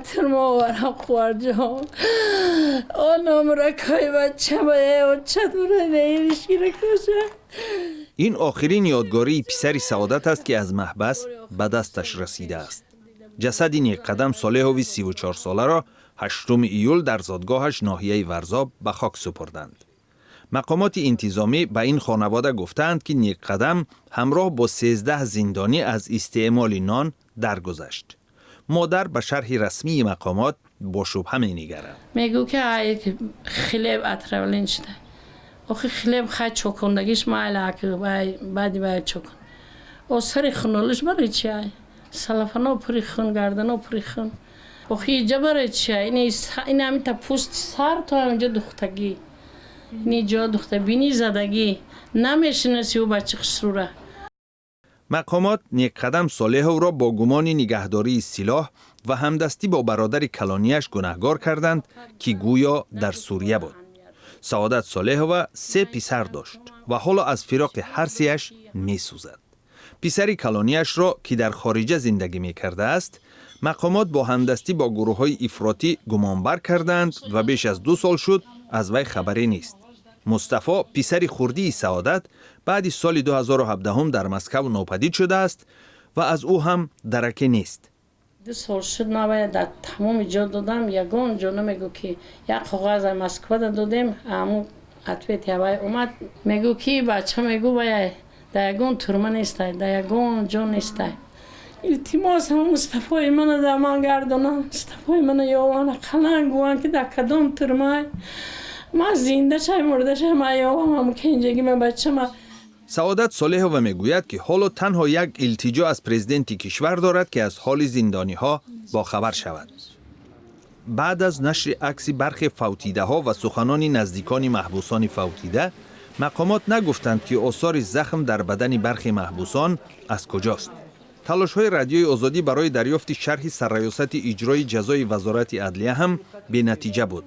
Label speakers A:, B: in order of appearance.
A: Тюрьма оварам, хоҳарҷон. О номракҳои бачама, очат мура каша.
B: Ин охирин ёдгории писари Саодат аст, ки аз маҳбас ба дасташ расидааст. Ҷасади Некқадам Солеҳови 34-соларо 8 июл дар зодгоҳаш, ноҳияи Варзоб, ба хок супурданд. Мақомоти интизомӣ ба ин хонавода гуфтаанд, ки Некқадам ҳамроҳ бо 13 зиндонӣ аз истеъмоли нон даргузашт. Модар ба шарҳи расмии мақомот бо шубҳа менигарад.
A: Мегӯ, ки ай хлеб отравлен шуда. Охи, хлеб хай чокондагиш майла, баъди бай чокон. Осари хунолиш барои чи ай? Салафано пури хун, гардано пури хун. Охи, иҷа барои чи ай? Ин ҳамита пӯсти сар то ҳаминҷа духтагӣ. Ини ҷо духта, бини задагӣ. Намешинаси ӯ бачи хушрура.
B: Мақомот Некқадам Солеҳовро бо гумони нигаҳдории силоҳ ва ҳамдастӣ бо бародари калонияш гунаҳгор карданд, ки гӯё дар Сурия буд. Саодат Солеҳова се писар дошт ва ҳоло аз фироқи ҳар сеяш месӯзад. Писари калонияшро, ки дар хориҷа зиндагӣ мекардааст, мақомот бо ҳамдастӣ бо гурӯҳҳои ифротӣ гумонбар карданд ва беш аз 2 сол шуд, аз вай хабаре нест. Мустафо, писари хурдии Саодат, баъди соли 2017 дар Москав нопадид шудааст ва аз ӯ ҳам дараке нест.
A: 2 сол шуд, ман вая дар тамоми ҷо додам, ягон ҷо намегӯ, ки як коғаз аз Москвада додем, ҳамун ответ ҳавай омад. Мегӯ, ки бача, мегӯ, вая дар ягон турма нестай, дар ягон ҷо нестай. Илтимос, ҳам Мустафои мана дар ман гардонам, Мустафои мана ёван, ақаллан гӯян, ки дар кадом турмай. Ман зинда шай, мурда шай, ман ёвам ҳамун кенҷаги ма, бачама.
B: Саодат Солеҳова мегӯяд, ки ҳоло танҳо як илтиҷо аз президенти кишвар дорад, ки аз ҳоли зиндониҳо бохабар шавад. Баъд аз нашри акси бархе фавтидаҳо ва суханони наздикони маҳбусони фавтида, мақомот нагуфтанд, ки осори захм дар бадани бархе маҳбусон аз куҷост. Талошҳои Радиои Озодӣ барои дарёфти шарҳи Сарраёсати иҷрои ҷазои Вазорати адлия ҳам бенатиҷа буд.